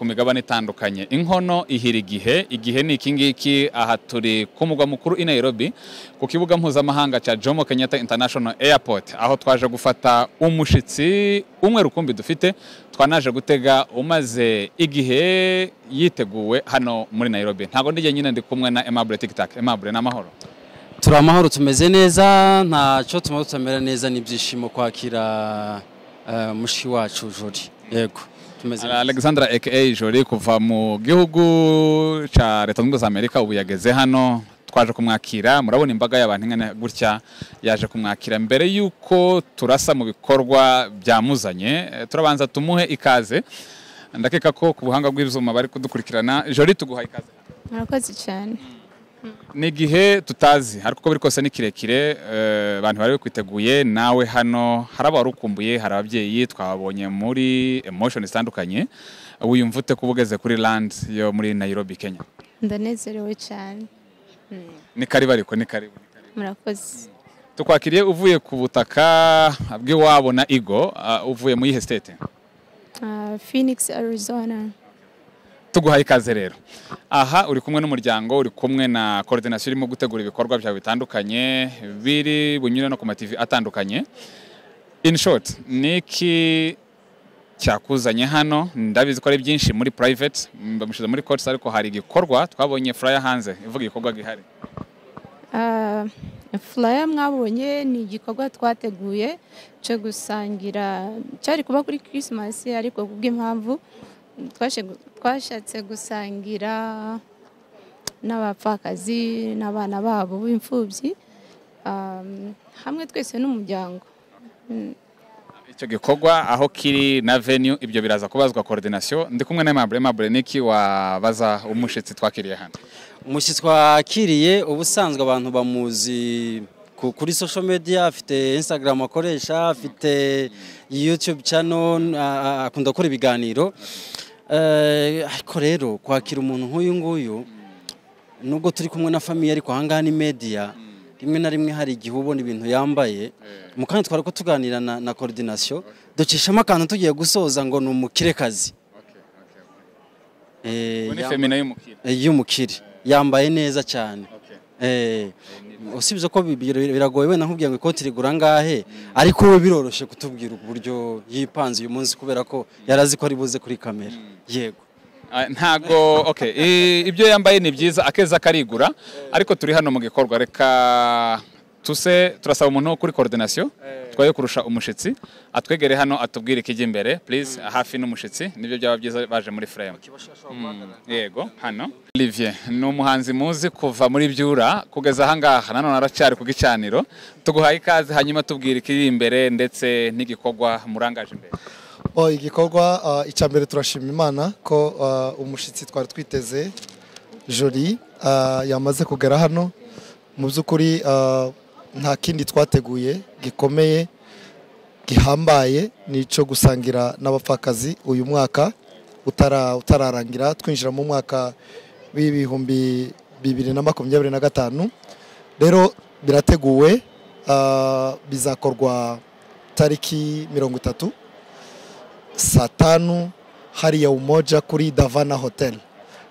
Ku migabane itandukanye, inkono ihira igihe. Igihe ni iki ngiki. Aha turi ku mugwa mukuru i Nairobi, ku kibuga mpuzamahanga cya Jomo Kenyatta International Airport, aho twaje gufata umushitsi umwe rukumbi dufite, twanaje gutega, umaze igihe yiteguwe hano muri Nairobi. Ntabwo ndi nyine, ndi kumwe na Aimable TikTok. Aimable, n'amahoro? Turi amahoro, tumeze neza, ntacyo tuma tutamera neza, n'ibyishimo kwakira mushiki wacu Jolie. Yego, tumeze neza. Alexandra aka Jolie, kuva mu gihugu cya Leta Zunze Ubumwe za Amerika, ubu yageze hano, twaje kumwakira. Murabona imbaga y'abantu ingana gutya yaje kumwakira. Mbere y'uko turasa mu bikorwa byamuzanye, turabanza tumuhe ikaze. Ndakeka ko ku buhanga bw'ibyuma bari kudukurikirana. Jolie, tuguha ikaze. Murakoze cyane. Ni igihe tutazi, ariko uko biri kose ni kirekire. Abantu bari kwiteguye nawe hano, hari abari ukumbuye, hari ababyeyi twabonye muri emotion zitandukanye. Wiyumva ute kuba ugeze kuri land yo muri Nairobi, Kenya? Ndanezerewe cyane. Ni karibu, ariko ni karibu, ni karibu. Murakoze. Tukwakiriye uvuye ku butaka bw'iwabo na Igo, uvuye mu yihe state? Phoenix, Arizona. Tuguhaye ikaze rero. Aha uri kumwe n'umuryango, uri kumwe na coordination irimo gutegura ibikorwa byawe bitandukanye biri bunyure no ku ma TV atandukanye. In short, niki cyakuzanye hano? Ndabizi ko ari byinshi muri private, bamushyize muri courts, ariko hari igikorwa twabonye flyer hanze ivuga igikorwa gihari. Flyer mwabonye ni igikorwa twateguye cyo gusangira. Cyari kuba kuri Christmas, ariko kubw'impamvu twashatse gusangira n'abapfakazi n'abana babo b'imfubyi, hamwe twese n'umuryango. Icyo gikorwa aho kiri na venue, ibyo biraza kubazwa coordination. Ndi kumwe na Aimable. Aimable, niki wabaza umushitsi twakiriye hano? Umushyitsi twakiriye, ubusanzwe abantu bamuzi kuri social media, afite Instagram akoresha, afite YouTube channel, akunda gukora ibiganiro. Ariko rero kwakira umuntu nk'uyu nguyu, nubwo turi kumwe na famille, ariko ahangaha ni media, rimwe na rimwe hari igihe ubona ibintu yambaye. Mu kanya twari ko tuganira na coordination, ducishamo akantu tugiye gusoza ngo ni umukirekazi. Ni femina y'umukire. Y'umukire, yambaye neza cyane. Usibye ko biragoye wenda nkubwiye ngo ikoti rigura angahe, ariko we biroroshye kutubwira uburyo yipanze uyu munsi, kubera ko yarazi ko ari buze kuri kamera. Yego. Ah, ntago okay, ibyo yambaye ni byiza, akeza karigura, ariko turi hano mu gikorwa. Reka tuse turasaba umuntu kuri coordination twaye kurusha umushitsi atwegere hano, atubwire ikijya imbere, please. Hafi n'umushitsi nibyo byaba byiza, baje muri frame. Yego, hano Olivier ni umuhanzi muzi kuva muri Byura kugeza ahangaha, nanone aracyari ku gicaniro. Tuguhaye ikaze, hanyuma tubwire ikiri imbere ndetse n'igikorwa murangaje imbere. Oh, igikorwa, icya mbere turashima Imana ko umushitsi twari twiteze Jolie yamaze kugera hano. Mu by'ukuri nta kindi twateguye gikomeye gihambaye, ni icyo gusangira n'abapfakazi uyu mwaka utararangira, twinjira mu mwaka w'2025. Rero birateguwe, bizakorwa tariki 30 saa 5 hariya Umoja kuri Davana Hotel.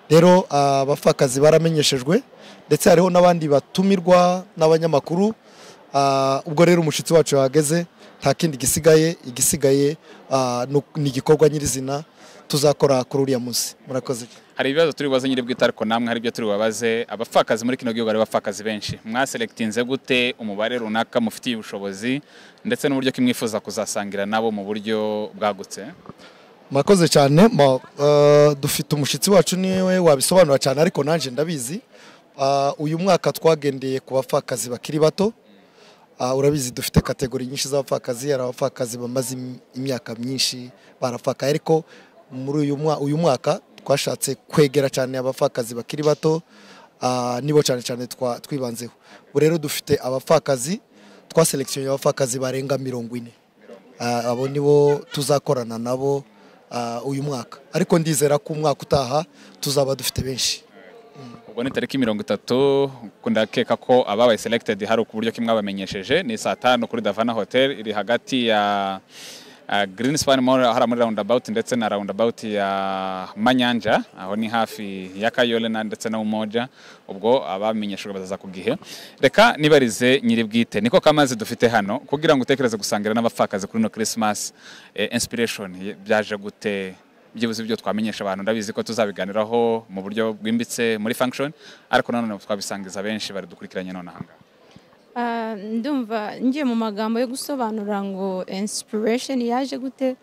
Rero abapfakazi baramenyeshejwe, ndetse hariho n'abandi batumirwa n'abanyamakuru. Ubwo rero umushyitsi wacu yahageze, nta kindi gisigaye. Igisigaye ni igikorwa nyirizina tuzakora kuri uriya munsi. Murakoze. Hari ibibazo turi bubaze nyiri bwite, ariko namwe hari ibyo turi bubabaze. Abapfakazi muri kino gihugu, hari abapfakazi benshi. Mwaselectinze gute umubare runaka mufitiye ubushobozi, ndetse n'uburyo kimwifuza kuzasangira nabo mu buryo bwagutse? Murakoze cyane. Dufite umushyitsi wacu, niwe wabisobanura cyane, ariko nanjye ndabizi. Uyu mwaka twagendeye ku bapfakazi bakiri bato. Urabizi dufite catégorie nyinshi z'abapfakazi. Hari abapfakazi bamaze imyaka myinshi barapfakaye, ariko muri uyu mwaka twashatse kwegera cyane abapfakazi bakiri bato, nibo cyane cyane twibanzeho. Ubu rero dufite abapfakazi, twaselectionye abapfakazi barenga 40. Abo nibo tuzakorana nabo uyu mwaka, ariko ndizera ko umwaka utaha tuzaba dufite benshi. Ubwo ni tariki 30. Ndakeka ko ababaye selected hari ku buryo kimwe babamenyesheje. Ni saa 5 kuri Davana Hotel, iri hagati ya Green Span Mall hariya muri roundabout, ndetse na roundabout ya Manyanja, aho ni hafi ya Kayole na ndetse na Umoja. Ubwo abamenyeshejwe bazaza ku gihe. Reka nibarize nyiri bwite, niko kamazi dufite hano kugira ngo utekereze gusangira n'abapfakazi kuri no Christmas, inspiration byaje gute? Byibuze ibyo twamenyesha abantu, ndabizi ko tuzabiganiraho mu buryo bwimbitse muri function, ariko nanone twabisangiza benshi bari dukurikiranye none aha ngaha. Ndumva ngiye mu magambo yo gusobanura ngo inspiration yaje gute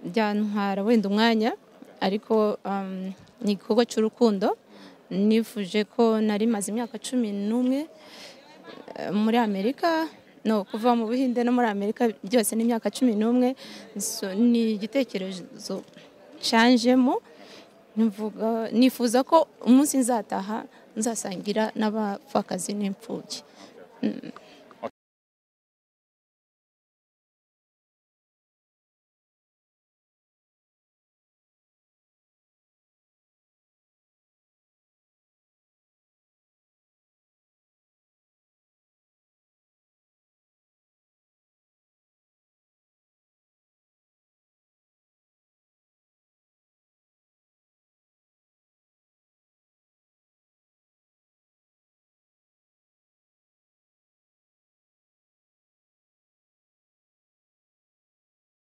byantwara wenda umwanya, ariko ni igikorwa cy'urukundo. Nifuje ko nari maze imyaka 11 muri Amerika, no kuva mu Buhinde no muri Amerika byose ni imyaka 11. So, ni igitekerezo cyanjemo, mvuga nifuza ko umunsi nzataha nzasangira n'abapfakazi n'imfubyi.